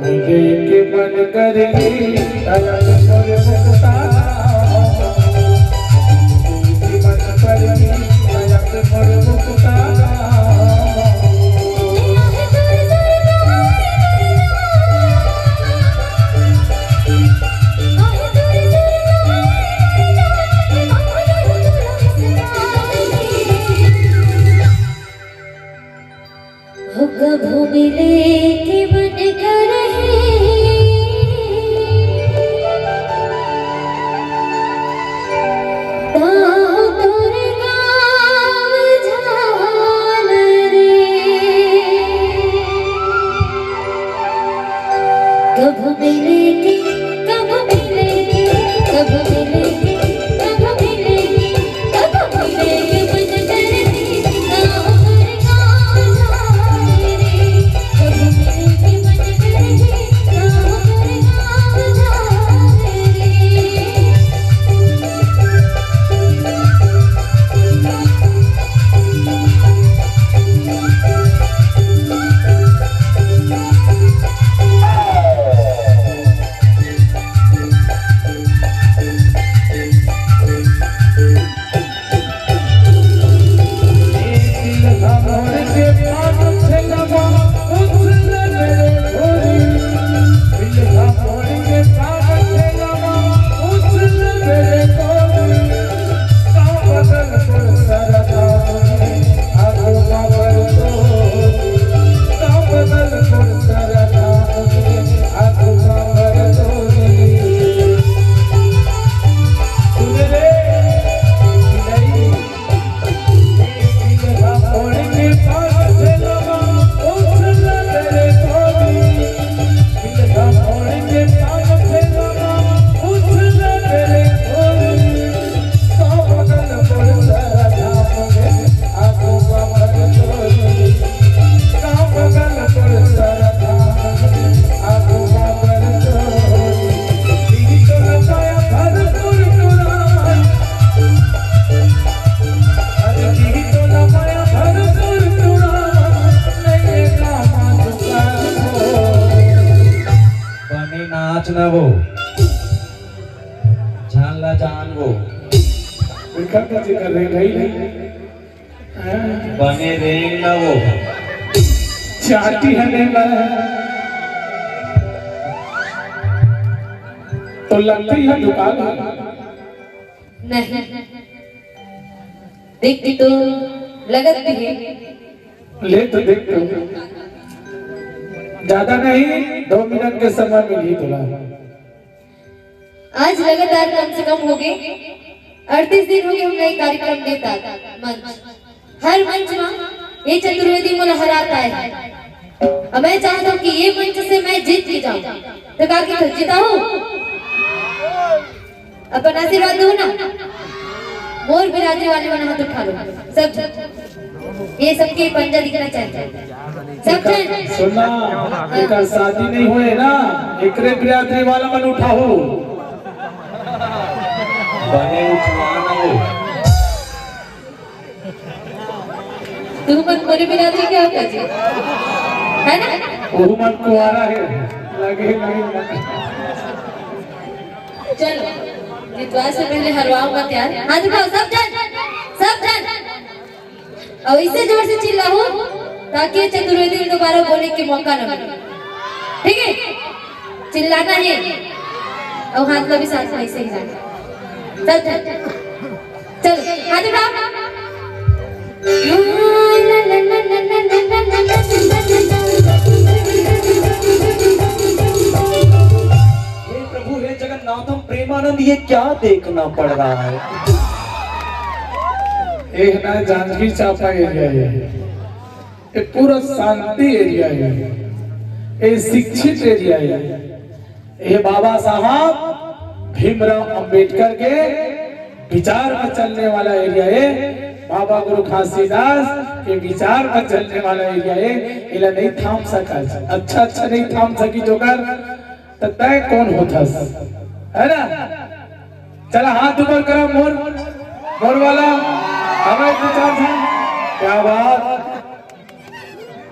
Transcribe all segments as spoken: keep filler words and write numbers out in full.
के मन करही, तलक मोर मुक्ता। के मन करही, तलक मोर मुक्ता। हो कभू मिले के मन करही, ताहू तोर गाँव झाल रे। कभू मिले के, कभू मिले के, कभू मिले के, कभू मिले के, कभू मिले के मन करही, ताहू तोर गाँव झाल रे। कभू मिले के मन करही, ताहू तोर गाँव झाल रे। बने नाच न वो, जान ला जान वो। उनका का जिक्र रे भाई। बने रेंग न वो। चाटी है नहीं मैं। तो लगती है दुकान। नहीं। देख के तो लगत भी है। ले तो देख तो। ज्यादा नहीं, दो मिनट के समय मिलही तोला। आज लगातार कम से कम हो गए, अड़तीस दिन हो गए हमला ये कार्यक्रम देता मंच। हर मंच में ये चतुर्वेदी मोला हराता है। अब मैं चाहता हूँ कि ये मंच से मैं जीत के जाऊँ। तो का कि तो जीता हूँ? अपन आशीर्वाद दो ना। मोर बिरादरी वाले मन हाथ उठा लो। सब झन। ये सबके पंजा दिखना चाहिए। सब झन। सुनना, एकर शादी नहीं होए ना, एकरे बिरादरी वाला मन उठाओ। बने उठवा ना हो। तुम मन मोरे बिरादरी के हो जी? है ना? वो मन कुआरा है, लगे नहीं। चलो, जितवा से पहले हरवाओ मत यार। हाथ उठाओ, सब झन, सब झन। और इससे जोर से चिल्लाओ, ताकि चतुर्वेदी दोबारा बोले के मौका न मिले। ठीक है? चिल्लाना है। और हाथ को भी साथ में ऐसे हिलाना। सब झन। चलो, हाथ उठाओ। हे प्रभु, हे जगन्नाथम प्रेमानंद, ये क्या देखना पड़ रहा है? एक ना जांजगीर चांपा एरिया है, ये पूरा शांति एरिया है, ये शिक्षित एरिया है। ये बाबा साहब भीमराव अंबेडकर के विचार में चलने वाला एरिया है, बाबा गुरु घासीदास के विचार में चलने वाला एरिया है। एला नहीं थाम सका, अच्छा अच्छा नहीं थाम सकी जोकर, तो तय कौन होथस, है ना? चला हाथ ऊपर करा मोर, मोर वाला, हमें विचार था, क्या बात।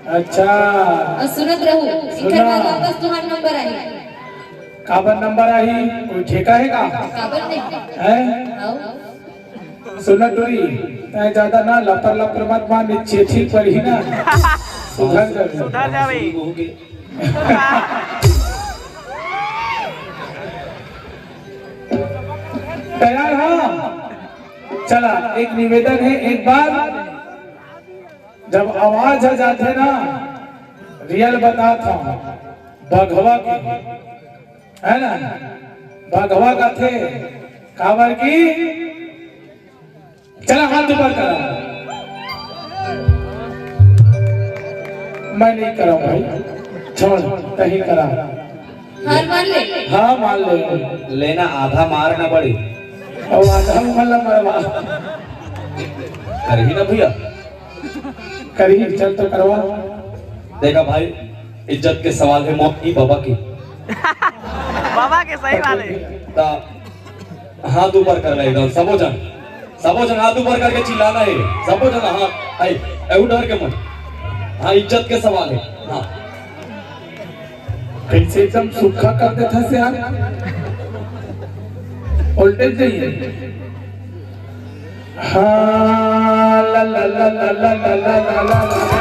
अच्छा। अउ सुनत रहू, एकर सुना। बाद वापस तुहार नंबर आही। काबर नंबर आही? कोई ठेका हे का? काबर नहीं? हैं? आओ। सुना टूरी, तैं ज्यादा ना लपर लपर मत मार, नीचे ठीक पर ही ना। सुधर जाबे। सुधर जाबे। तैयार हो? चला, एक निवेदन हे, एक बार जब आवाज आ जाथे ना, रियल बतात हंव, बघवा के, हे ना, बघवा कथे, काबर की, चला हाथ ऊपर करा। मैं नहीं करा भाई, छोड़, तहीं करा। हार मान ले। हाँ, मान ले। लेना आधा मार ना पड़ी। अउ आधा मन ला मरवा। करही ना भैया। करही, चल तो करवा। देखा भाई, इज्जत के सवाल हे, मौत की बाबा की। बाबा के सही वाले। ता हाथ ऊपर कर ले एकदम, सबो जन, सबो जन हाथ ऊपर करके चिल्लाना हे, सबो जन। हाँ, हाय, एहू डर के मत। हाँ, इज्जत के सवाल हे। हाँ। कैसे एकदम सूखा कर देथस यार, voltage नहीं हे। हाँ, ला, ला, ला।